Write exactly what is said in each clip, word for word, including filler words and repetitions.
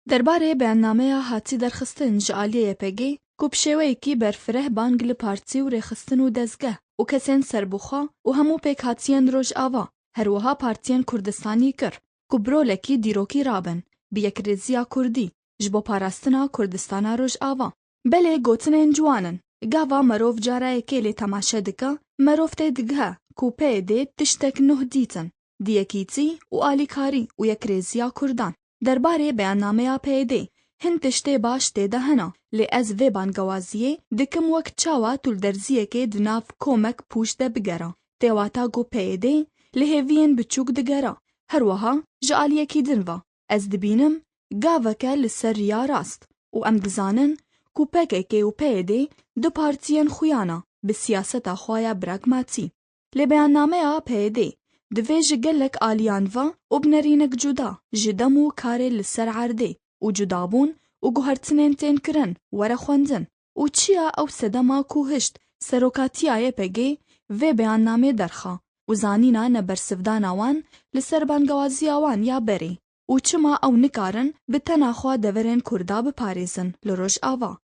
Derbarê beyannameya hatî derxistin ji aliyê Y P G, ku bi şêweyekî berfireh bang li partî û rêxistin û dezgeh û kesên serbixwe û hemû pêkhatiyên Rojava, her wiha partiyên Kurdistanî kir, ku bi rolekî dîrokî rabin, bi yekrêziya Kurdî, ji bo parastina Kurdistana Rojava. Belê gotinên ciwan in, gava merov cara yekê lê temaşe dike, merov tê digihe ku P Y D tiştek nuh dîtin, di yekîtî û alîkarî û yekrêziya Kurdan. Derbarê beyannameya P Y D hin tiştê baş tê de hene, lê ez vê bangewaziyê dikim wek çawa tu li derziyekê di nav komek pûç de bigera. Tê wata ku P Y D li hêviyên biçûk digera, her wiha ji aliyekî din ve. Ez dibînim gaveke li ser riya rast û em dizanin ku P K K û P Y D du partiyên xuya ne bi siyaseta xwe ya pragmatî. Lê beyannameya P Y D divê ji gelek aliyan ve û bi nerînek cuda ji dem û karê li ser erdê û cudabûn û guhertinên tên kirin were xwendin. Û çiya ew sedema ku hişt serokatiya Y P G vê beyannamê derxa û zanîna nebersivdana wan li ser bangewaziya wan ya berê û çima ew nikarin bi tena xwe deverên Kurda biparêzin li Rojava.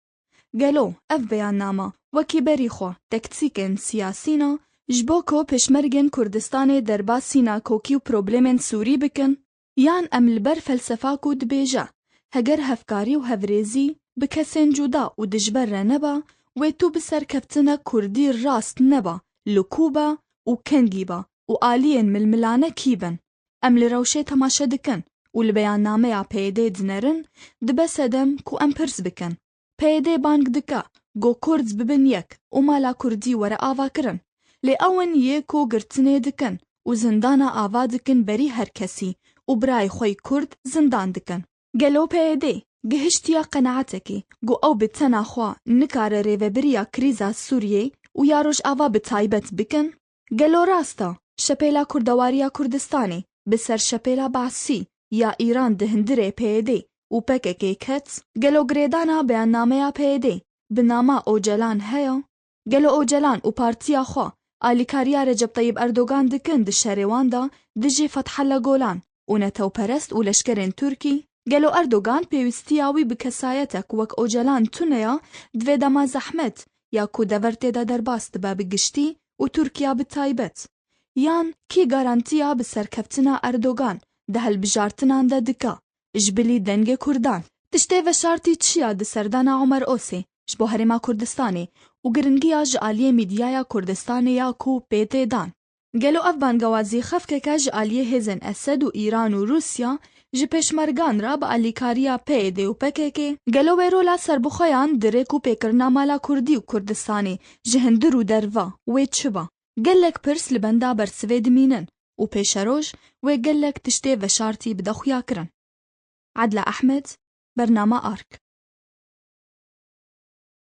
Gelo ev beyanname wekî berî xwe tektîkên siyasî ne ji bo ku pêşmergên Kurdistanê derbasî nakokî û problemên Sûrî bikin? Yan em li ber felsefa ku dibêje, heger hevkarî û hevrêzî bi kesên cuda û dijber re neba, wê tu bi serkeftinek Kurdî rast neba, li ku be û kengî be û aliyên milmilane kî bin? Em li rewşê temaşe dikin û li beyannameya P Y D dinerin, dibe sedem ku em pirs bikin. P Y D bang dike ku Kurd bibin yek û mala Kurdî were avakirin. Lê ew in yê ku girtinê dikin û zindana ava dikin berî her kesî û birayê xwe yî Kurd zindan dikin. Gelo P Y D gihiştiye qenaetekê ku ew bi tena xwe nikare rêvebiriya krîza Sûriyê û ya Rojava bi taybet bikin? Gelo rast e, şepêla kurdewariya Kurdistanê bi ser şepêla Baasî ya Îran di hundirê P Y D û P K K ket? Gelo girêdana beyannameya P Y D bi nama Ocalan heye? Gelo Ocalan û partiya xwe alîkariya Recep Tayyip Erdogan dikin di şerê wan de dijî Fethullah Golan û netewperest û leşkerên Tirkî? Gelo Erdogan pêwîstiya wî bi kesayetek wek Ocalan tune ya di vê dema zehmet ya ku dever tê de derbas dibe bi giştî û Tirkiya bi taybet? Yan kî garantiya bi serkeftina Erdogan di hilbijartinan de dike ji bilî dengê Kurdan? Tiştê veşartî çi ya di serdana Omer Osê ji bo Herêma Kurdistanê û giringiya ji aliyê mîdyaya Kurdistanê ya ku pê tê dan? Gelo ev bangewazî xefkeke ji aliyê hêzên Esed û Îran û Rûsya ji pêşmergan re bi alîkariya P Y D û P K K? Gelo wê rola serbixweyan di rêk û pêkirina mala Kurdî û Kurdistanê ji hundir û derve wê çi be? Gelek pirs li benda bersivê dimînin û pêşeroj wê gelek tiştê veşartî bide xuyakirin. Edla Ehmed, Bernama Ark.